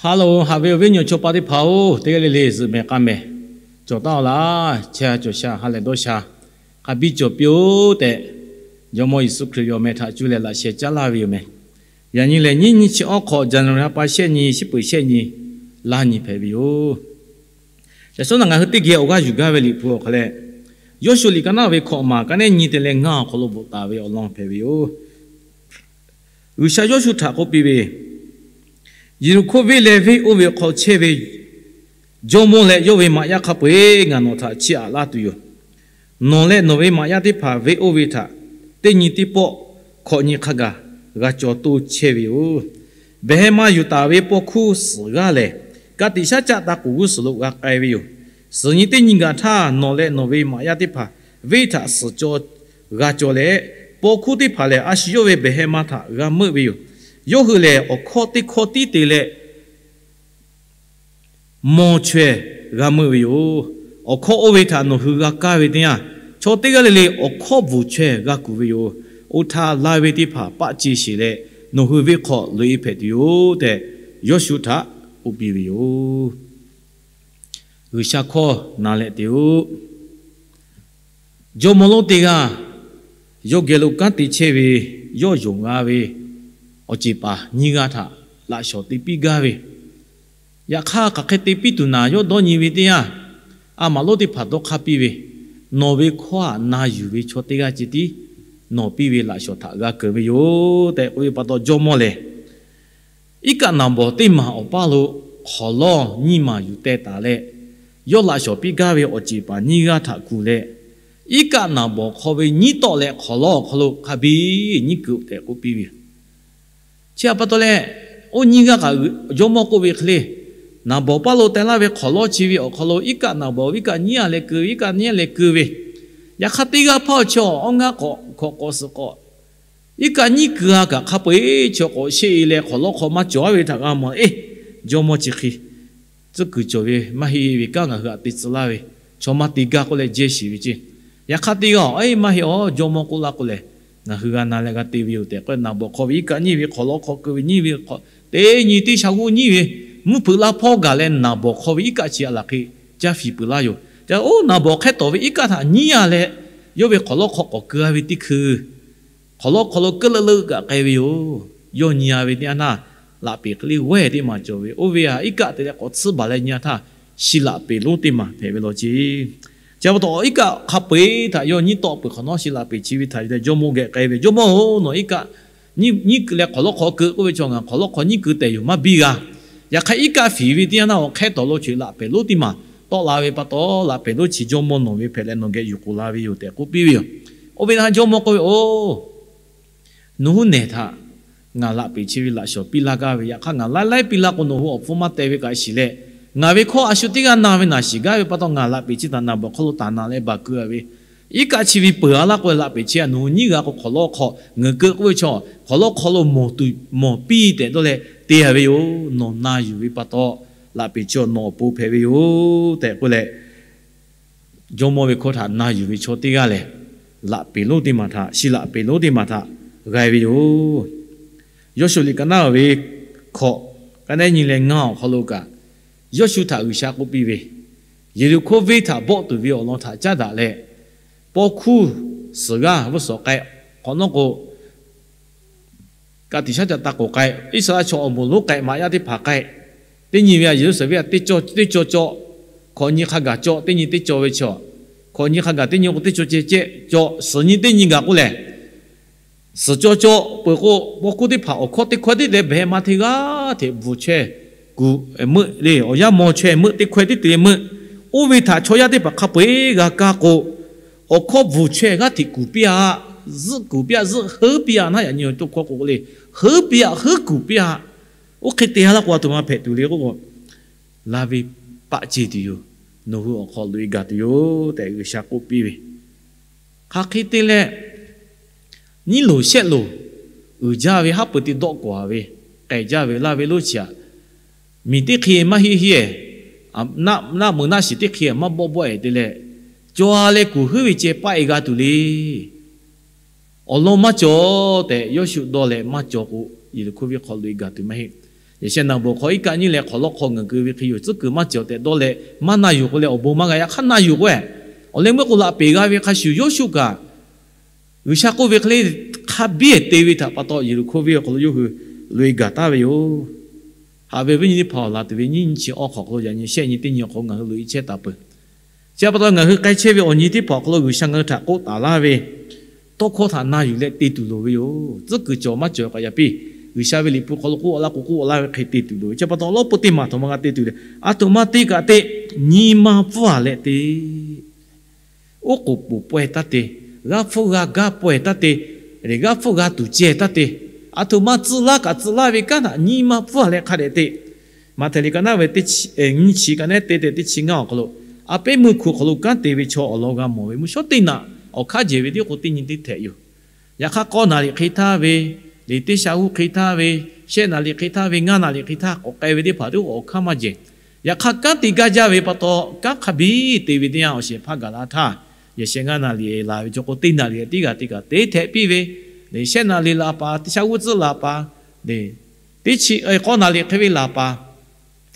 Haˉ loˬ, haꞈ ve awˬ viˉ awˬ nyi chaw pa teˇ hpaˍ-oˬ, teˇ g'aˇ le le zuhꞈ mehˍ k'a mehˍ, cawˬ taˉ-aw laˇ. Chehˇ sha cawˬ sha ha lehˬ dawˇ sha, hk'a biˇ cawˬ piˇ-oˆ tehꞈ, Jawˇmawˇ Yeˍsuˆ Hkriꞈ ve awˬ meh htaꞈ cuˇ leh laꞈ sheh caˉ laˇ ve yoˬ meh. Yaꞈ nyi lehˬ, nyiˇ nyi chi awˉ hk'awꞈ, January ha pa shehˆ nyi, shiˉ peuˍ shehˆ nyi, laˇ nyi hpehꞈ ve yoˬ. Yaꞈ shawˉ naꞈ ngaˬ hui teˇ geh awˬ g'aˇ yuˬ gaˇ ve Liꞈ hpu awˬ hk'aw leh, Yawˇshuˆ liꞈ ka naˉ ve hkawꞈ maˬ ka nehˉ nyi te leh ngaˇ awˬ hk'aw lo bvuhꞈ taˍ ve awˬ lawn hpehꞈ ve yoˬ. G'uiˬsha Yawˇshuˆ htaꞈ k'oˆ piˇ ve, Yeˍriˆhkoˇ venˇ leh venˇ oˇ ve awˬ hk'aw chehˇ ve jawˇmawˇ leh yawˇ ve maꞈ yaˇ hk'a peu-eˬ ngaˬ nawˬ htaꞈ chiˇ aꞈ laˇ tuˬ yoˬ. Nawˬ leh nawˬ ve maꞈ yaˇ teˇ hpaˍ venˇ oˇ ve htaꞈ teˇ nyi teˇ pawˆ hkawꞈ nyi hk'a gaˬ g'a caw toˇ chehˇ ve yoˬ. Behˬ heh ma yuˬ taˍ ve paw hkuˇ suhˍ g'aˇ lehˬ, ka tiꞈ shaˉ caˆ ta k'oˍ g'uˇ suhˍ lo g'a k'ai ve yoˬ. Suhˍ nyi teˇ nyi gaˬ htaˇ, nawˬ leh nawˬ ve maꞈ yaˇ teˇ hpaˍ venˇ htaꞈ suhˍ caw g'a caw leh, paw hkuˇ teˇ hpaˍ lehˬ, a shu yawˇ ve behˬ heh ma htaꞈ g'a meuˆ ve yoˬ. Yawˇ hui lehˬ, awˬ hkawˇ teˇ hkawˇ tiˉ te leh mawˇ chaweh g'a meuˆ ve yoˬ. Awˬ hkawˇ oˇ ve htaꞈ nawˬ hui g'a kaˇ ve teˇ yanˇ, chaw teˇ g'aˇ le le awˬ hkawˇ bvuhˬ chaweh g'a kuˬ ve yoˬ. Oˇ htaˇ, la ve teˇ hpaˍ paˆ ce sheˬ leh, nawˬ hui venˇ hk'aw loꞈ-e hpehꞈ tuˬ yoˬ tehꞈ, Yawˇshuˆ htaꞈ k'oˆ piˇ ve yoˬ. G'uiˬsha hkawˇ na leh te-oˬ. Jawˇmawˇ lonˉ teˇ g'aˇ yawˇ geh lo kanˉ te chehˇ ve, yawˇ yonˍ g'a ve awˬ ceˬ paˍ nyiˇ g'aˇ htaꞈ laꞈ shawnˍ te piˇ gaˇ ve. Yaꞈ hk'aˇ, hk'aˬ hk'e te piˇ tuˬ naˍ yawˇ dawˇ nyi ve teˇ yanˇ, a maˍ lonˉ teˇ hpaˍ dawˇ hk'aˇ piˇ ve, Nawˬ ve hkawˇ htaꞈ na yuˬ ve chaw teˇ g'aˇ ceh tiˉ nawˬ piˇ ve laꞈ shawnˍ htaꞈ g'a keunˍ ve yoˬ tehꞈ k'oˆ ve pa taw, jawˇmawˇ lehˬ iˉ kaˆ naˍ bawˍ teˇ maˬ awˬ paˇ lo hk'awˍ lawˇ nyiˇ maˬ yuˬ teh taˍ leh, yawˇ laꞈ shawnˍ piˇ gaˇ ve awˬ ceˬ paˍ nyiˇ g'aˇ htaꞈ kuˬ leh, iˉ kaˆ naˍ bawˍ hk'aw ve nyiˉ tawˆ leh hk'awˍ lawˇ awˬ hk'aw lo hk'a biˇ nyiˉ kuiˬ tehꞈ k'oˆ piˇ ve yoˬ. Chi htaꞈ pa taw leh, oˇ nyiˇ g'aˇ kaꞈ jawˇmawˇ k'oˆ ve hk'e le, naˍ bawˍ paˇ lo teh laˇ ve hk'awˍ lawˇ chi ve awˬ hk'aw lo iˉ kaˆ naˍ bawˍ ve iˉ kaˆ nyiˉ a leh keu ve, iˉ kaˆ nyiˉ a leh keu ve, yaꞈ hk'aˇ teˇ g'aˇ hpaˇ chi awˬ awˉ ngaˇ k'awꞈ hkawꞈ k'awꞈ suhˍ k'awꞈ iˉ kaˆ nyiˉ keu a kaꞈ hk'a peu-eˬ chaw k'awꞈ sheˆ-e leh hk'awˍ lawˇ hk'aw maˇ cawˬ-a ve htaꞈ g'a mawˬ. Eˇ, jawˇmawˇ chi hk'e tcuhˉ kuiˬ cawˬ ve maˇ heˆ ve kanˉ ngaˬ hui htaꞈ te tcuh laˇ ve, chaw maˇ te gaˇ k'oˆ leh jehˇ shiˍ ve ceˇ. Yaꞈ hk'aˇ teˇ g'aˇ, Eˇ, maˇ heˆ-aˬ, jawˇmawˇ k'oˆ laˇ k'o lehˬ, ngaˬ hui g'a na leh g'a te ve yoˬ tehꞈ k'o, naˍ bawˍ hk'aw ve iˉ kaˆ nyiˉ ve hk'awˍ lawˇ hk'aw keu ve nyiˉ ve hk'aw, teˇ nyi teˇ sha g'uˇ nyiˉ ve mvuhˇ hpeuꞈ laˇ hpawˇ gaˬ leh naˍ bawˍ hk'aw ve iˉ kaˆ chi a laˬ hk'e caˇ fiˍ peuˬ laˇ yoˬ. Oˇ naˍ bawˍ hk'ehˇ tawˍ ve iˉ kaˆ htaꞈ nyiˉ a leh, yawˇ ve hk'awˍ lawˇ hk'aw k'awꞈ keu a ve teˇ hkui hk'awˍ lawˇ hk'aw lo keuˆ leuˆ leuˆ kaꞈ k'ai ve yoˬ. Yawˇ nyi a ve teˇ yanˇ htaˇ, laꞈ peˍ hk'e le wehˇ teˇ maˬ cawˬ ve, oˇ ve htaꞈ iˉ kaˆ te leh k'awꞈ tsuhˇ baˬ leh nyi a htaˇ, shi laꞈ peˍ lonˉ teˇ maˬ hpehꞈ ve law ceˇ. Chi pa taw, iˉ kaˆ hk'a peu-eˬ htaꞈ yawˇ nyiˉ tawˆ peuˬ hk'awꞈ nawˉ shi laꞈ peˍ chi ve htaꞈ te jawˇmawˇ geh k'ai ve, Jawˇmawˇ-oˬ, nawˬ iˉ kaˆ nyiˉ keu leh hk'awˍ lawˇ hk'aw keu k'oˆ ve chaw ngaˬ hk'awˍ lawˇ hk'aw nyiˉ keu tehꞈ yoˬ, maˇ biˇ g'a. Yaꞈ hk'aˇ, iˉ kaˆ fiˍ ve teˇ yanˇ htaˇ awˬ hk'ehˇ tawˍ lo chi laꞈ peˍ lonˉ teˇ maˬ tawˆ la ve pa taw, laꞈ peˍ lonˉ chi jawˇmawˇ nawˬ ve hpehꞈ leh nawˬ geh yuˬ k'oˍ la ve yoˬ tehꞈ k'oˆ piˇ ve yoˬ. Oˇ ve htaꞈ jawˇmawˇ k'oˆ ve, Oˬ, nawˬ hui nehˬ htaꞈ ngaˬ laꞈ peˍ chi ve laꞈ shawnˍ piˇ laˇ gaˇ ve, yaꞈ hk'aˇ ngaˬ laiˉ laiˉ piˇ laˇ k'o, nawˬ hui awˬ hpfuhˇ maˇ teh ve kaꞈ shiˍ leh, ngaˬ ve hkawˇ a shu teˇ g'aˇ na ve naˬ shiˍ gaˇ ve pa taw, ngaˬ laꞈ peˍ chi htaꞈ naˍ bawˍ hk'aw lo taˍ naˍ leh baˬ keu a ve, iˉ kaˆ chi ve peuˬ a laˇ k'o, laꞈ peˍ chi htaꞈ nawˬ hui nyiˉ g'a k'o, hk'awˍ lawˇ hk'aw ngeuˍ keu k'oˆ ve chaw, hk'awˍ lawˇ hk'aw lo mawˬ tuˬ mawˬ piˇ tehꞈ dawˇ leh te a ve yoˬ. Nawˬ na yuˬ ve pa taw, laꞈ peˍ chi nawˬ awˬ pon hpehꞈ ve yoˬ tehꞈ k'oˆ leh, jawˇmawˇ ve hkawˇ htaꞈ na yuˬ ve chaw teˇ g'aˇ lehˬ, laꞈ peˍ lonˉ teˇ maˬ htaꞈ, shi laꞈ peˍ lonˉ teˇ maˬ htaꞈ g'a ve yoˬ. Yawˇshuˆ liꞈ ka naˉ ve hkawꞈ ka nehˉ nyi leh ngaˇ awˬ hk'aw lo kaꞈ, Yawˇshuˆ htaꞈ G'uiˬsha k'oˆ piˇ ve, Yeˍriˆhkoˇ venˇ htaꞈ bawˆ tuˬ ve awˬ lawn htaꞈ caˉ daꞈ leh, paw hkuˇ suhˍ g'aˇ g'uˇ suhˍ k'ai, hk'awꞈ nawˉ k'o, ka tiꞈ shaˉ caꞈ ta k'oˍ k'ai, Iˉsaˍreˍlaˆ chaw awˬ moˍ lonˉ k'ai, maꞈ yaˇ teˇ hpaˍ k'ai, teˇ nyi ve a Yeˍruˆsaˍlehnˍ venˇ a teˇ cawˇ teˇ cawˇ cawˇ, hkawꞈ nyi hk'a gaˬ cawˇ, teˇ nyi teˇ cawˇ ve chaw, hkawꞈ nyi hk'a gaˬ teˇ nyi k'o teˇ cawˇ ceh ceh cawˇ, suhˍ nyi teˇ nyi gaˬ k'oˆ lehˬ, suhˍ cawˇ cawˇ peuˬ k'o, paw hkuˇ teˇ hpaˍ awˬ hkawˇ teˇ hkawehˇ tiˉ te leh behˬ heh ma hteˇ g'aˇ hteꞈ bvuhˬ chaweh kuˬ meuˆ le, awˬ yanˇ maw chaweh meuˆ teˇ hkawehˇ tiˉ te leh meuˆ. Oˇ ve htaꞈ chaw yaˇ teˇ hpaˍ hk'a peu-eˬ g'a kaˇ k'o, awˬ hkawˇ bvuhˬ chaweh g'aˇ hteꞈ kuˬ piˇ-a, zuhˆ kuˬ piˇ-a, zuhˆ heuˉ piˇ-a, naˉ yaꞈ nyi awˬ to hkawˇ k'o le, heuˉ piˇ-a, heuˉ kuˬ piˇ-a. Oˇ hk'e te ha laˇ k'o, a htoꞈ ma hpehꞈ tuˬ le k'oˆ k'o, la ve paˆ ce tuˬ yoˬ. Nawˬ hui awˬ hk'aw loꞈ-e gaˬ tuˬ yoˬ tehꞈ G'uiˬsha k'oˆ piˇ ve, hk'aˬ hk'e te leh, nyiˇ loˍ shehˆ loˍ uiˍ jaˇ ve haˉ pui te dawˆ kawˍ ve, k'ehˬ jaˇ ve laˇ ve lonˉ chi aꞈ, miˬ teˇ hk'e maˇ heˆ heˆ-eˬ, naˆ meuꞈ naˆ shiˍ teˇ hk'e maˇ bawˆ bawˆ-eˬ te leh, caw-a leh kuˬ heuˉ ve ceh paˆ-e g'a tuˬ le. Awˬ lawn maˇ cawˬ tehꞈ Yawˇshuˆ dawˇ leh maˇ cawˬ k'o, Yeˍriˆhkoˇ venˇ hk'aw loꞈ-e gaˬ tuˬ maˇ heˆ. Yaꞈ sheh naˍ bawˬ hk'aw iˉ kaˆ nyiˇ leh hk'awꞈ lawˉ hk'aw ngaˬ keu ve hk'e yoˬ. Tcuhˉ kuiˬ maˇ cawˬ tehꞈ dawˇ leh maˇ na yuˬ k'o leh awˬ bon maˇ g'a. Yaꞈ hk'aˇ na yuˬ k'o, awˬ leh meuˇ k'o laꞈ peˍ g'a ve hk'a shuˍ, Yoˇshuˆ kaꞈ G'uiˬsha k'oˆ ve hk'e le, hk'a biˇ te ve htaꞈ pa taw Yeˍriˆhkoˇ venˇ awˬ hk'aw lo yawˇ hui loꞈ-e gaˬ taˍ ve yoˬ. Haꞈ ve viˉ nyi teˇ hpaˍ-oˬ, laˬ tuˬ ve nyiˇ nyi chi awˬ hk'aw hk'aw lo yaꞈ nyi shehˆ nyi teˇ nyi awˬ hk'aw lo ngaˬ hui loꞈ-e chehˇ taˍ peuˬ. Chi pa taw ngaˬ hui k'ai chehˇ ve awˬ nyi teˇ hpaˍ awˬ hk'aw lo G'uiˬsha ngaˬ hui htaꞈ k'oˆ taˍ laˇ ve tawˇ hkawˇ htaꞈ na yuˬ leh te tuˬ loˍ ve yoˬ. Tcuhˉ kuiˬ cawˬ maˇ cawˬ kaꞈ yaꞈ piˇ, G'uiˬsha ve liꞈ hpu hk'aw lo k'oˆ laˇ k'o k'oˆ laˇ ve hk'e te tuˬ loˍ ve. Chi pa taw awˬ lawn peuˬ teˇ maˬ htaꞈ maˇ g'a te tuˬ le. Aˬ htoꞈ ma te kaꞈ te, nyi ma pfuhˇ-a leh te. Oˉ k'oˍ poˬ pawehˇ taˇ te, g'aˇ hpfuhˇ g'a gaˇ pawehˇ taˇ te, leh g'aˇ hpfuhˇ g'a tuˬ cehˇ taˇ te. Aˬ htoꞈ ma tcuh laˇ kaꞈ tcuh laˇ ve kanˉ htaꞈ nyi ma pfuhˇ-a leh hk'a dehꞈ te. Maꞈhtehˍ liꞈ ka naˉ ve teˇ chi, nyiˇ chi ka naˉ te te teˇ chi ngaˇ awˬ hk'aw lo, a pehˉ meuˇ hkuꞈ hk'aw lo kanˉ te ve chaw awˬ lawn g'a mawˬ ve mvuhˇ shawˉ teˇ naꞈ awˬ hk'aˇ jehˬ ve tiˉ k'o teˇ nyi teˇ htehꞈ yoˬ. Yaꞈ hk'aˇ k'awˇ naˍ riˍ hk'e htaˇ ve, liꞈ teˇ sha g'uˇ hk'e htaˇ ve, shehˆ naˍ riˍ hk'e htaˇ ve, ngaˇ naˍ riˍ hk'e htaˇ k'awꞈ k'ai ve teˇ hpaˍ teˇ k'o awˬ hk'aˇ maˇ jehˬ. Yaꞈ hk'aˇ kanˉ te gaˇ jaˇ ve pa taw, kanˉ hk'a biˇ te ve teˇ yanˇ awˬ shehˍ hpaˇ gaˬ la htaˇ, yaꞈ sheh ngaˇ naˍ riˍ laˬ ve chaw k'o teˇ naˍ riˍ teˇ g'aˇ teˇ kaꞈ teˇ htehꞈ piˇ ve, leh shehˆ naˍ riˍ laˬ paˍ, teˇ sha g'uˇ tcuhˉ laˬ paˍ, leh teˇ chi k'awˇ naˍ riˍ hk'e ve laˬ paˍ,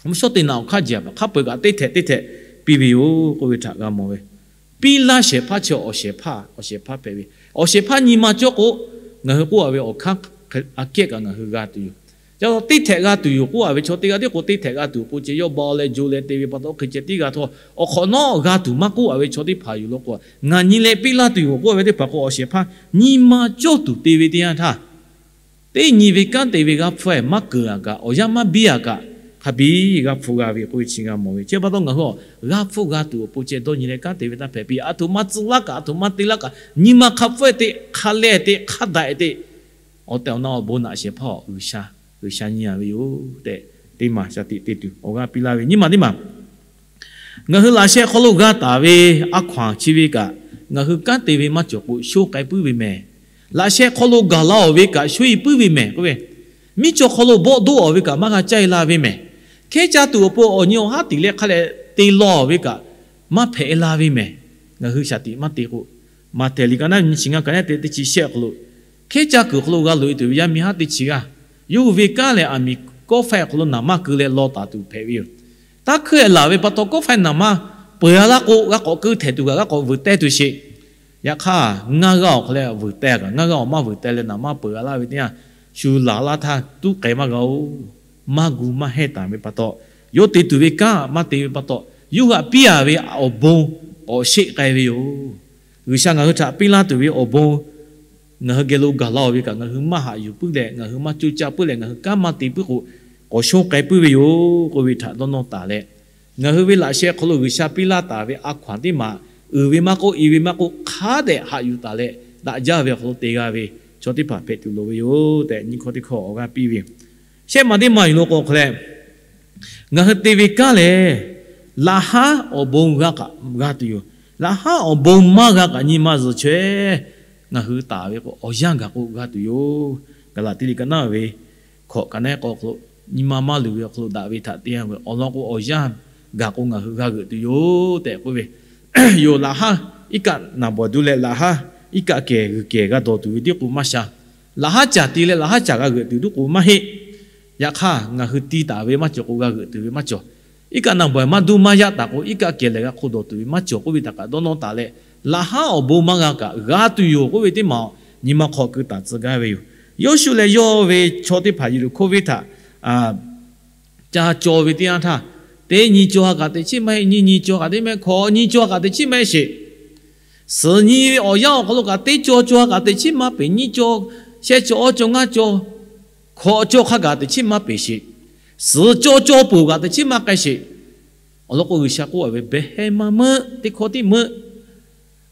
mvuhˇ shawˉ teˇ naꞈ awˬ hk'aˇ jehˬ hk'a peu-eˬ kaꞈ teˇ htehꞈ teˇ htehꞈ piˇ ve yoˬ k'oˆ ve htaꞈ g'a mawˬ ve. Piˇ laˇ shehˍ hpaˇ chi awˬ shehˍ hpaˇ, awˬ shehˍ hpaˇ hpehꞈ ve, awˬ shehˍ hpaˇ nyi ma cawˇ k'o, ngaˬ hui k'oˆ-a ve awˬ hkanˉ aꞈ kehˉ kaꞈ ngaˬ hui g'a tuˬ yoˬ. Ca teˇ htehꞈ g'a tuˬ yoˬ k'oˆ-a ve chaw teˇ g'aˇ tiˉ k'o teˇ htehꞈ g'a tuˬ k'o ceh yawˇ ba leh jo leh te ve pa taw hk'e ceh tiˉ g'a htawˇ, awˬ hk'awꞈ nawˉ g'a tuˬ maˇ k'oˆ-a ve chaw teˇ hpaˍ yoˬ law k'o, ngaˬ nyi leh piˇ laˇ tuˬ yoˬ k'oˆ-a ve teˇ hpaˍ k'o awˬ shehˍ hpaˇ nyi ma cawˇ tuˬ te ve teˇ yanˇ htaˇ, teˇ nyi ve kanˉ te ve g'aˇ hpfuhˇ-a maˇ keunˍ-a kaꞈ, awˬ yanˇ maˇ biˇ-a kaꞈ, hk'a biˇ g'aˇ hpfuhˇ g'a ve k'oˆ ve chi g'a mawˬ ve. Chi pa taw ngaˬ hui awˬ g'aˇ hpfuhˇ g'a tuˬ awˬ pon ceh dawˇ nyi leh kanˉ te ve taˇ hpehꞈ piˇ. Aˬ htoꞈ ma tcuh laˇ kaꞈ, aˬ htoꞈ ma te laˇ kaꞈ, nyi ma hk'a hpfuhˇ-e te, hk'a leh te, hk'a daꞈ-e te, awˬ tehˬ awˬ na awˬ bon naꞈ shehˍ hpaˇ-oˬ, G'uiˬsha, G'uiˬsha nyi-a ve yoˬ tehꞈ, teˇ maˬ shaˍ tiꞈ te tuˬ awˬ g'aˇ piˇ laˇ ve nyiˇ maˬ teˇ maˬ. Ngaˬ hui laꞈ sheh hk'aw lo g'a taˍ ve a hkaw-anˬ chi ve kaꞈ, ngaˬ hui kanˉ te ve maˇ cawˬ k'o, shonˇ k'ai puiˉ ve mehˬ. Laꞈ sheh hk'aw lo gaˬ la-oˬ ve kaꞈ, shonˇ-e puiˉ ve mehˬ k'oˆ ve, miˉ cawˬ hk'aw lo bawˆ doˆ-oˬ ve kaꞈ maˇ g'a caˇ-e la ve mehˬ. Hkehˉ caˇ tuˬ awˬ pon awˬ nyi awˬ haˉ tiꞈ leh hk'a leh te law-oˬ ve kaꞈ, maˇ hpehꞈ la ve mehˬ. Ngaˬ hui shaˍ tiꞈ maˇ te k'o, Maꞈhtehˍ liꞈ ka naˉ nyi chi ngaˇ ka naˉ te teˇ chi shehˆ awˬ hk'aw lo, hkehˉ caˇ kuiˬ hk'aw lo g'a loꞈ-e tuˬ ve yaˇ miˇ haˉ teˇ chi g'aˇ, yawˇ hui ve kanˉ lehˬ aˬ miˍ kawˆ faiˇ hk'aw lo naˍ manˇ keu leh law taˍ tuˬ hpehꞈ ve yoˬ. Taˇ hkeuˆ-e laˬ ve pa taw, kawˆ faiˇ naˍ manˇ peuˬ-a laˇ k'o, g'a k'awꞈ keu htehꞈ tuˬ kaꞈ g'a k'awꞈ vuiˬ teh tuˬ sheˍ. Yaꞈ hk'aˇ, ngaˇ g'aˇ awˬ hk'aw leh vuiˬ teh kaꞈ, ngaˇ g'aˇ awˬ maˇ vuiˬ teh leh naˍ manˇ peuˬ-a laˇ ve teˇ yanˇ, shu laˬ laˇ htaˇ tuˉ k'ai maˇ g'a-oˬ. Maˇ gu maˇ hehnˇ taˍ ve pa taw, yawˇ te tuˬ ve kanˉ maˇ te ve pa taw, yawˇ hui htaꞈ piˇ-a ve awˬ bon k'awꞈ sheˆ k'ai ve yoˬ. G'uiˬsha ngaˬ hui htaꞈ piˇ laˇ tuˬ ve awˬ bon ngaˬ hui geh lo gaˬ la-oˬ ve kaꞈ, ngaˬ hui maˇ haꞈ yuˬ puiˉ leh, ngaˬ hui maˇ coˇ caˇ puiˉ leh, ngaˬ hui kanˉ maˇ te puiˉ k'o, k'awꞈ shonˇ k'ai puiˉ ve yoˬ k'oˆ ve htaꞈ dawˇ nawˇ taˍ leh, ngaˬ hui ve laꞈ sheh hk'aw lo G'uiˬsha piˇ laˇ taˍ ve a hkaw-anˬ teˇ maˬ uiˍ ve maˇ k'oˆ, i ve maˇ k'oˆ, hk'a dehꞈ haꞈ yuˬ taˍ leh, daꞈ jaˇ ve awˬ hk'aw lo te g'a ve chaw teˇ hpaˍ hpehꞈ tuˬ loˍ ve yoˬ tehꞈ, nyi hkawˇ teˇ hkawˇ awˬ g'aˇ piˇ ve yoˬ. Shehˆ maˬ teˇ maˬ yuˬ lo k'o hk'a leh, ngaˬ hui te ve kanˉ lehˬ, laꞈ haˉ awˬ bon g'a kaꞈ g'a tuˬ yoˬ. Laꞈ haˉ awˬ bon maˇ g'a kaꞈ nyi ma zuhˬ chaweh ngaˬ hui taˍ ve k'o, awˬ yanˇ gaˬ k'o g'a tuˬ yoˬ. Gaˍlaˍtiˆ liꞈ ka naˉ ve hkawꞈ ka naˉ k'aw hk'aw lo, nyi ma maˇ luˬ ve awˬ hk'aw lo daꞈ ve htaꞈ te-a ve awˬ lawn k'o, awˬ yanˇ gaˬ k'o ngaˬ hui g'a g'euꞈ tuˬ yoˬ tehꞈ k'oˆ ve yoˬ. Laꞈ haˉ iˉ kaˆ naˍ bawˬ duˇ leh, laꞈ haˉ iˉ kaˆ kehˬ g'uiˬ kehˬ g'a dawˬ tuˬ ve tiˉ k'o maˇ sha. Laꞈ haˉ caˬ te leh laꞈ haˉ caˬ g'a g'euꞈ tuˬ tiˉ k'o maˇ heˆ. Yaꞈ hk'aˇ, ngaˬ hui ti taˍ ve maˇ cawˬ k'o, g'a g'euꞈ tuˬ ve maˇ cawˬ. Iˉ kaˆ naˍ bawˬ maˇ duˇ maˇ yaˇ taˍ k'o, iˉ kaˆ kehˬ lehˬ g'a hk'aw dawˬ tuˬ ve maˇ cawˬ k'oˆ ve htaꞈ kaꞈ dawˇ nawˇ taˍ leh, laꞈ haˉ awˬ bon maˇ g'a kaꞈ g'a tuˬ yoˬ k'oˆ ve teˇ maˬ nyi ma hk'aw keu taˍ tcuh gaˇ ve yoˬ. Yawˇshuˆ leh yawˇ ve chaw teˇ hpaˍ Yeˍriˆhkoˇ venˇ htaꞈ ca caw ve teˇ yanˇ htaˇ, teˇ nyi caw ha kaꞈ teꞈ chiˉ maˇ heˆ, nyiˇ nyi caw kaꞈ teꞈ chiˉ maˇ heˆ, hkawꞈ nyi caw kaꞈ teꞈ chiˉ maˇ heˆ sheˍ. Suhˍ nyi ve awˬ yanˇ awˬ hk'aw lo kaꞈ teˇ caw caw ha kaꞈ teꞈ chiˉ maˇ peˬ, nyiˇ caw, shehˆ caw, awˇ caw, ngaˇ caw, hkawꞈ caw hk'a gaˬ teꞈ chiˉ maˇ peˬ sheˍ. Suhˍ caw caw peuˬ kaꞈ teꞈ chiˉ maˇ k'ai sheˍ. Awˬ lawn k'o, G'uiˬsha k'oˆ-a ve, behˬ heh maˇ meuˆ, teˇ hkawˇ tiˉ meuˆ.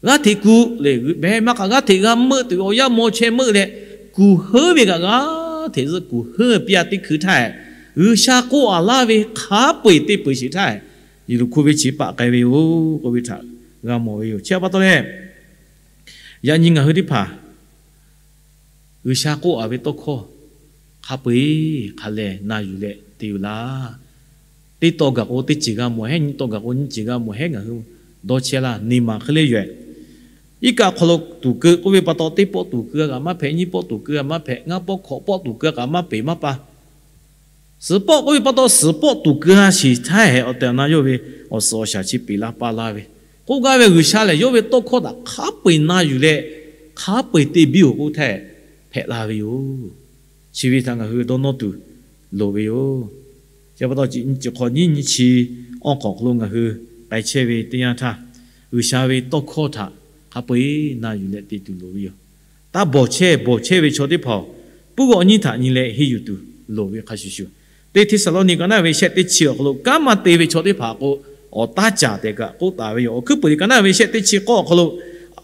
G'aˇ hteꞈ kuˬ leh, behˬ heh maˇ kaꞈ g'aˇ hteꞈ g'a meuˆ tuˬ ve awˬ yanˇ maw chehˇ meuˆ leh, kuˬ heuˉ ve kaꞈ g'aˇ hteꞈ zuhˆ kuˬ heuˉ piˇ-a teˇ hkui htaˇ, G'uiˬsha k'oˆ-a laˇ ve hk'a peu-eˬ te peuˬ sheˍ htaˇ, Yeˍriˆhkoˇ venˇ chi paˆ k'ai ve yoˬ k'oˆ ve htaꞈ g'a mawˬ ve yoˬ. Chi pa taw leh, yaꞈ nyi ngaˬ hui teˇ hpaˍ G'uiˬsha k'oˆ-a ve tawˇ hkawˇ hk'a peu-eˬ hk'a lehˬ na yuˬ leh te-o laˇ. Teˇ taw gaˬ k'o teˇ ceuˬ g'a mawˬ hehˉ, nyiˇ taw gaˬ k'o nyiˇ ceuˬ g'a mawˬ hehˉ ngaˬ hui dawˇ chehˇ laˇ. Neˇ maˬ hk'e le yoˬ. Iˉ kaˆ hk'aw lo tuˍ keu k'oˆ ve pa taw, teˇ pawˆ tuˍ keu-a kaꞈ maˇ hpehꞈ, nyiˇ pawˆ tuˍ keu-a maˇ hpehꞈ, ngaˇ pawˆ hkawꞈ pawˆ tuˍ keu-a kaꞈ maˇ peˬ maˇ pa. Suhˍ pawˆ k'oˆ ve pa taw, suhˍ pawˆ tuˬ keu ha shiˍ htaˇ hehꞈ awˬ tehˬ awˬ na yawˇ ve awˬ suhˍ awˬ shaˍ chi peꞈ laˇ paˇ laˇ ve, k'oˆ gaˇ ve G'uiˬsha lehˬ yawˇ ve tawˇ hkawˇ htaꞈ hk'a peu-eˬ na yuˬ leh, hk'a peu-eˬ te biˇ-oˬ k'oˆ htaˇ hpehꞈ la ve yoˬ. Chi ve htaꞈ ngaˬ hui dawˇ nawˇ tuˬ loˍ ve yoˬ. Chi pa taw, chi hk'awꞈ nyiˇ nyiˇ chi awˇ hk'awꞈ hk'aw lo ngaˬ hui k'ai chehˇ ve teˇ yanˇ htaˇ, G'uiˬsha ve tawˇ hkawˇ htaꞈ hk'a peu-eˬ na yuˬ leh te tuˬ loˍ ve yoˬ. Taˇ bawˬ chehˇ, bawˬ chehˇ ve chaw teˇ hpaˍ-oˬ, puiˉ g'awꞈ nyiˇ htaꞈ nyi leh henˇ yuˬ tuˬ loˍ ve hk'a shuˍ shuˍ, teˇ Hteˇsaˍlawˇniˆ ka naˉ ve shehˆ teˇ chi awˬ hk'aw lo kanˉ maˇ te ve chaw teˇ hpaˍ k'o, awˬ taˇ caˍ tehꞈ kaꞈ k'oˆ taˍ ve yoˬ. Awˬ hkuiˉ puiˍ teˇ ka naˉ ve shehˆ teˇ chi k'awˇ awˬ hk'aw lo,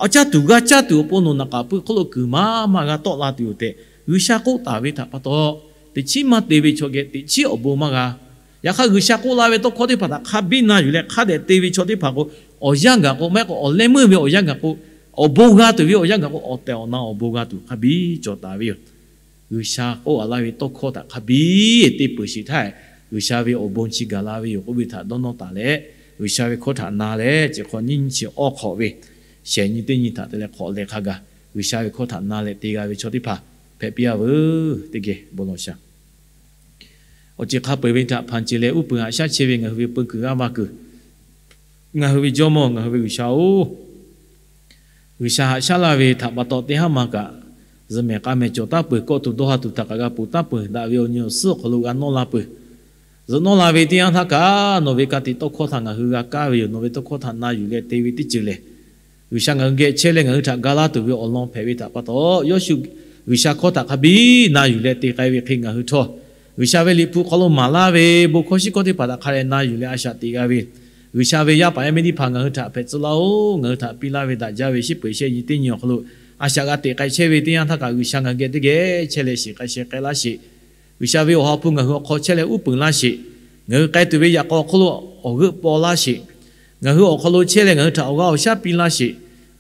awˬ caˇ tuˬ g'a caˇ tuˬ awˬ pon nawˬ naˬ k'aˍ puiˉ hk'oˆ lo kuiˬ maˇ maˇ g'a tawˆ la tuˬ yoˬ tehꞈ G'uiˬsha k'oˆ taˍ ve htaꞈ pa taw, teꞈ chiˉ maˇ te ve chaw geh teꞈ chiˉ awˬ bon maˇ g'a. Yaꞈ hk'aˇ, G'uiˬsha k'oˆ laˇ ve tawˇ hkawˇ teˇ hpaˍ htaꞈ hk'a biˇ na yuˬ leh hk'a dehꞈ te ve chaw teˇ hpaˍ k'o, awˬ yanˇ gaˬ k'o, maˇ heˆ k'o awˬ leh meuˇ ve awˬ yanˇ gaˬ k'o, awˬ bon g'a tuˬ ve awˬ yanˇ gaˬ k'o, awˬ tehˬ awˬ na awˬ bon g'a tuˬ hk'a biˇ cawˬ taˍ ve yoˬ. G'uiˬsha k'oˆ a laˇ ve tawˇ hkawˇ htaꞈ hk'a biˇ te peuˬ sheˍ htaˇ, G'uiˬsha ve awˬ bon chi gaˬ la ve yoˬ k'oˆ ve htaꞈ dawˇ nawˇ taˍ leh, G'uiˬsha ve hkawˇ htaꞈ na leh, chi hk'awꞈ nyiˇ nyiˇ chi awˇ hk'awꞈ ve shehˍ nyi teˇ nyi htaꞈ te leh hk'awꞈ leh hk'a gaˬ, G'uiˬsha ve hkawˇ htaꞈ na leh te g'a ve chaw teˇ hpaˍ hpehꞈ piˇ-a veuˬ. Teˇ geh bon lawˬ shaˍ. Awˬ ceuˬ hk'a peu-eˬ ve htaꞈ hpanˍ ceˬ leh uˉ peunˍ haꞈ shaˉ chehˇ ve ngaˬ hui ve peu kuiˬ g'aˇ va kuiˬ, ngaˬ hui ve Jawˇmawˇ ngaˬ hui ve G'uiˬsha-oˬ, G'uiˬsha haꞈ shaˉ laˇ ve htaꞈ pa taw teˇ haˉ ma kaꞈ, zuhꞈ mehˍ k'a mehˍ cawˬ taˉ peuˬ, kawˆ tuˬ dawˇ ha tuˬ htaꞈ kaꞈ g'a ponˬ taˉ peuˬ daꞈ ve awˬ nyi awˬ suhˉ awˬ hk'aw lo g'a nawˇ la peuˬ. Zuhꞈ nawˇ la ve teˇ yanˇ htaˇ kaꞈ, nawˬ ve ka tiꞈ tawˇ hkawˇ htaꞈ ngaˬ hui g'a kaˇ ve yoˬ. Nawˬ ve tawˇ hkawˇ htaꞈ na yuˬ leh te ve teˇ ceuˬ lehˬ, G'uiˬsha ngaˬ hui geh chehˇ leh ngaˬ hui htaꞈ ga laˇ tuˬ ve awˬ lawn hpehꞈ ve htaꞈ pa taw, Yawˇshuˆ G'uiˬsha hkawˇ htaꞈ hk'a biˇ na yuˬ leh te k'ai ve hk'e ngaˬ hui htawˇ, G'uiˬsha ve Liꞈ hpu hk'aw lo maˍ laˇ ve bon hkawˇ shiˉ hkawˇ teˇ hpaˍ htaꞈ hk'a dehꞈ na yuˬ leh a shaꞈ teꞈ g'a ve, G'uiˬsha ve yaˇ paˍ yaˇ miˇ teˇ hpaˍ ngaˬ hui htaꞈ hpehꞈ tcuh laˇ-oˬ. Ngaˬ hui htaꞈ piˇ laˇ ve daꞈ jaˇ ve shiˉ peuˬ shehˆ nyi teˇ nyi awˬ hk'aw lo a shaꞈ g'a teꞈ k'ai chehˇ ve teˇ yanˇ htaˇ kaꞈ, G'uiˬsha ngaˬ hui geh teˇ geh chehˇ leh shiˍ k'ai sheh k'ai laˇ sheˍ. G'uiˬsha ve awˬ ha hpu ngaˬ hui awˬ hk'aw chehˇ leh uˉ peunˍ laˇ sheˍ. Ngaˬ hui k'ai tuˬ ve yaꞈ k'aw awˬ hk'aw lo awˬ g'euˆ paw laˇ sheˍ. Ngaˬ hui awˬ hk'aw lo chehˇ leh ngaˬ hui htaꞈ awˬ g'aˇ awˬ shaˉ piˇ laˇ sheˍ.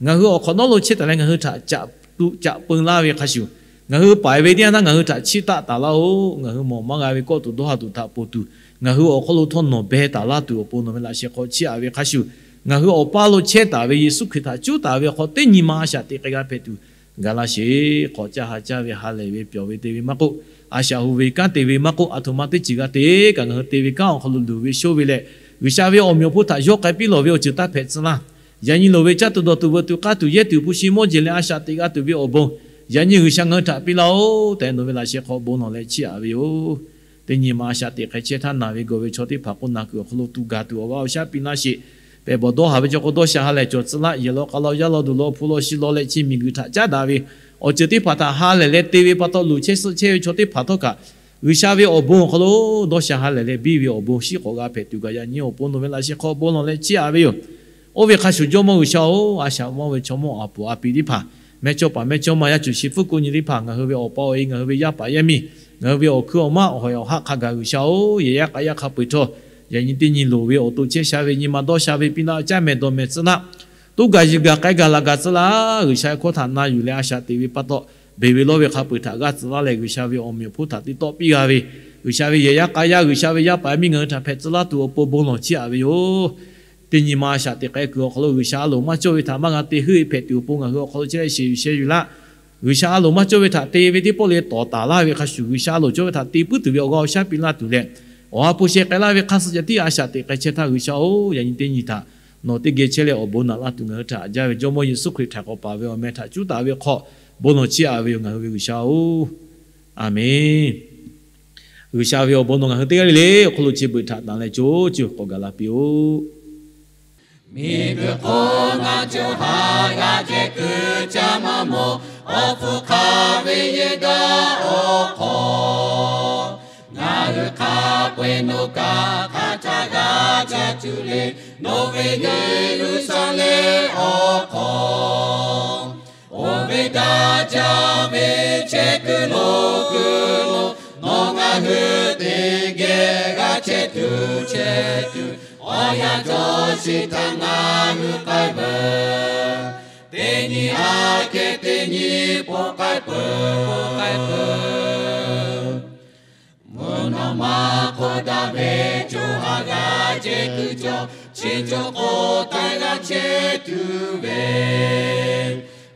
Ngaˬ hui awˬ hk'awꞈ nawˉ lo chehˇ taˍ leh ngaˬ hui htaꞈ caꞈ tuꞈ caꞈ peun laˇ ve hk'a shuˍ, ngaˬ hui paiˍ ve teˇ yanˇ htaˇ ngaˬ hui htaꞈ chiˇ taˆ taˍ laˇ-oˬ. Ngaˬ hui mawˬ maˇ g'a ve kawˆ tuˬ dawˇ ha tuˬ htaꞈ ponˬ tuˬ, ngaˬ hui awˬ hk'aw lo htawˇ nawˬ beh taˍ laˇ tuˬ awˬ pon nawˬ ve laꞈ sheh hk'aw chiˇ aꞈ ve hk'a shuˍ, ngaˬ hui awˬ paˇ lo chehˇ taˍ ve Yeˍsuˆ Hkriꞈ htaꞈ cuˉ taˍ ve awˬ hk'aw teˇ nyi ma a shaꞈ teꞈ k'ai g'a hpehꞈ tuˬ ga laˇ sheˍ. Hk'awꞈ caˇ ha caˇ ve, ha lehˬ ve, pyawˬ ve, te ve maˇ k'oˆ, a shaꞈ hu ve, kanˉ te ve maˇ k'oˆ, aˬ htoꞈ ma teˇ ceuˬ g'a te kaꞈ, ngaˬ hui te ve kanˉ awˬ hk'aw lo luˬ ve shoˇ ve leh, G'uiˬsha ve awˬ meꞈ awˬ hponˇ htaꞈ yawˇ k'ai piˇ lawˬ ve awˬ ceuˬ taˇ hpehꞈ tcuh laˇ. Yaꞈ nyi loˍ ve caˇ tuˬ dawˬ tuˬ veuꞈ tuˬ k'aˇ tuˬ yehˇ tuˬ hpu shi mawˇ jeˬ leh a shaꞈ teꞈ g'a tuˬ ve awˬ bon, yaꞈ nyi G'uiˬsha ngaˬ hui htaꞈ piˇ laˇ-oˬ tehꞈ nawˬ ve laꞈ sheh hk'aw bon lawˬ leh chiˇ aꞈ ve yoˬ. Teˇ nyi ma a shaꞈ teꞈ hk'e chehˇ htaˇ, naˬ ve gawˬ ve chaw teˇ hpaˍ k'o, naˬ kuiˬ awˬ hk'aw lo tuˬ gaˬ tuˬ awˬ g'aˇ awˬ shaˉ piˇ laˇ sheˍ. Pehˬ bawˬ dawˇ haˍ ve chaw k'o, dawˇ sha ha lehˬ cawˬ tcuh laˇ. Yehˬ law k'a law, yaˇ law duˬ law, hpu law shi law leh chi miˬguiˬ htaꞈ caˉ daꞈ ve awˬ ceuˬ teˇ hpaˍ htaꞈ ha lehˬ leh te ve pa taw, luˬ chehˇ suhˆ chehˇ ve chaw teˇ hpaˍ htawˇ kaꞈ, G'uiˬsha ve awˬ bon awˬ hk'aw lo dawˇ sha ha lehˬ leh biˇ ve awˬ bon shiˉ k'awꞈ g'a hpehꞈ tuˬ kaꞈ, yaꞈ nyi awˬ pon nawˬ ve laꞈ sheh hk'aw bon lawˬ leh chiˇ aꞈ ve yoˬ. Oˇ ve hk'a shuˍ, Jawˇmawˇ G'uiˬsha-oˬ, a shaꞈ mawˇ ve chaw mawˇ aˬ puˍ aˬ piˍ teˇ hpaˍ, mehˇ chawˇ paˍ mehˇ chawˇ ma, yaˇ cuˬ shi hpfuhˇ ko nyi teˇ hpaˍ, ngaˬ hui ve awˬ pa awˬ e, ngaˬ hui ve yaˇ paˍ yaˇ miˇ, ngaˬ hui ve awˬ hkui awˬ maˇ awˬ hawehˬ awˬ haˆ hk'a gaˬ G'uiˬsha-oˬ, yehˬ yaˇ k'a yaˇ hk'a peu-eˬ htawˇ, yaꞈ nyi teˇ nyi loˍ ve awˬ to chehˇ sha ve nyi ma dawˇ sha ve piˇ laˇ, caˇ mehˍ dawˬ mehˍ tcuh laˇ. Toˇ gaˬ yiˬ gaˬ k'ai gaˬ laˬ gaˬ tcuh laˇ. G'uiˬsha ve hkawˇ htaꞈ na yuˬ leh a shaꞈ teꞈ ve pa taw, beˬ ve lawˇ ve hk'a peu-eˬ htaꞈ g'aˇ tcuh laˇ leh, G'uiˬsha ve awˬ meꞈ awˬ hponˇ htaꞈ te tawˆ piˇ g'a ve, G'uiˬsha ve yehˬ yaˇ k'a yaˇ, G'uiˬsha ve yaˇ paˍ yaˇ miˇ ngaˬ hui htaꞈ hpehꞈ tcuh laˇ tuˬ awˬ pon bon lawˬ chiˇ aꞈ ve yoˬ. Teˇ nyi ma a shaꞈ teꞈ k'ai kuiˬ awˬ hk'aw lo G'uiˬsha a loˍ maˇ cawˇ ve htaꞈ maˇ g'a te heuˆ e hpehꞈ tuˬ awˬ pon ngaˬ hui awˬ hk'aw lo chehˇ leh sheˍ yuˬ sheh yuˬ laˇ. G'uiˬsha a loˍ maˇ cawˇ ve htaꞈ te ve teˇ pawˆ le tawˍ taˍ laˇ ve hk'a shuˍ, G'uiˬsha a loˍ cawˇ ve htaꞈ te puiˉ tuˬ ve awˬ g'aˇ awˬ shaˉ piˇ laˇ tuˬ leh, awˬ ha hpu sheh k'ai laˇ ve hk'a suh ceh tiˉ a shaꞈ teꞈ k'ai chehˇ htaˇ, G'uiˬsha-oˬ, yaꞈ nyi teˇ nyi htaꞈ nawˬ teˇ geh chehˇ leh awˬ bon naꞈ laˇ tuˬ ngaˬ hui htaꞈ haꞈ jaˇ ve Jawˇmawˇ Yeˍsuˆ Hkriꞈ htaꞈ k'awꞈ paˍ ve awˬ meh htaꞈ cuˉ taˍ ve hk'aw bon lawˬ chiˇ aꞈ ve yoˬ, ngaˬ hui ve G'uiˬsha-oˬ. Aˬmenˍ. G'uiˬsha ve awˬ bon nawˬ ngaˬ hui teˇ g'aˇ le le awˬ hk'aw lo chi beuꞈ htaꞈ tanˬ leh co ceuˬ k'awꞈ gaˬ la piˇ-oˆ. Miˬguiˬ hk'oˆ ngaˬ co ha g'a ceh kuiˬ caˇ maˇ mawˬ, awˬ hpfuhˇ hk'a ve yehˬ daꞈ awˬ hk'aw, ngaˬ hui hk'a peu-eˬ nawˬ kaꞈ hk'a htaˇ g'a ca tuˬ le. Nawˬ ve Yeˍruˆsaˍlehnˍ awˬ hk'aw, oˇ ve daꞈ jaˇ ve chehˇ kuiˬ lo kuiˬ lo, nawˬ ngaˬ hui teˇ geh g'a chehˇ tuˬ chehˇ tuˬ, awˬ yanˇ cawˬ sheˍ htaꞈ ngaˬ hui k'ai veuˬ. Teˇ nyi aꞈ kehˉ teˇ nyi po k'ai peuˬ, po k'ai peuˬ. Mvuhˇ naw ma hk'oˆ daꞈ ve co ha g'a ceh kuiˬ cawˬ, chi cawˬ k'o taiˇ g'a chehˇ tuˬ ve,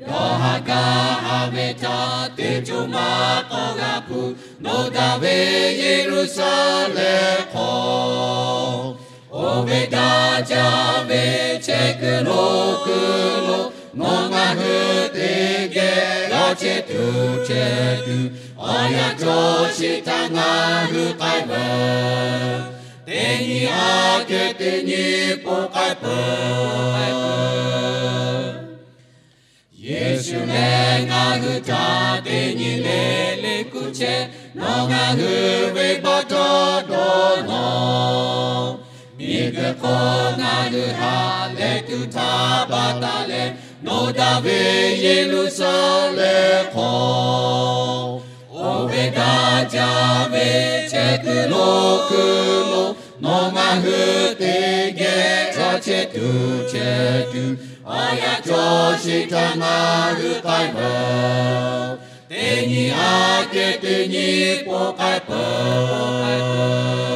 Yawˇ haꞈ gaˬ haꞈ ve htaꞈ teˇ co maˇ k'awꞈ g'a hpuˇ, nawˬ daꞈ ve Yeˍruˆsaˍlehnˍ hk'aw. Oˇ ve daꞈ jaˇ ve chehˇ kuiˬ lo kuiˬ lo, nawˬ ngaˬ hui teˇ geh g'a chehˇ tuˬ chehˇ tuˬ, awˬ yanˇ cawˬ sheˍ htaꞈ ngaˬ hui k'ai veuˬ. Teˇ nyi aꞈ kehˉ teˇ nyi po k'ai peuˬ. Yeˍsuˆ lehˬ ngaˬ hui htaꞈ teˇ nyi le le kuˬ chehˇ, nawˬ ngaˬ hui venˇbaˆ htaꞈ dawˇ nawˬ. Miˬguiˬ hk'oˆ ngaˬ hui ha lehˬ tuˬ htaꞈ pa taw leh, nawˬ daꞈ ve Yeˍruˆsaˍlehnˍ hk'aw, oˇ ve daꞈ jaˇ ve chehˇ kuiˬ lo kuiˬ lo, nawˬ ngaˬ hui teˇ geh g'a chehˇ tuˬ chehˇ tuˬ, awˬ yanˇ cawˬ sheˍ htaꞈ ngaˬ hui k'ai veuˬ. Teˇ nyi aꞈ kehˉ teˇ nyi po k'ai peuˬ.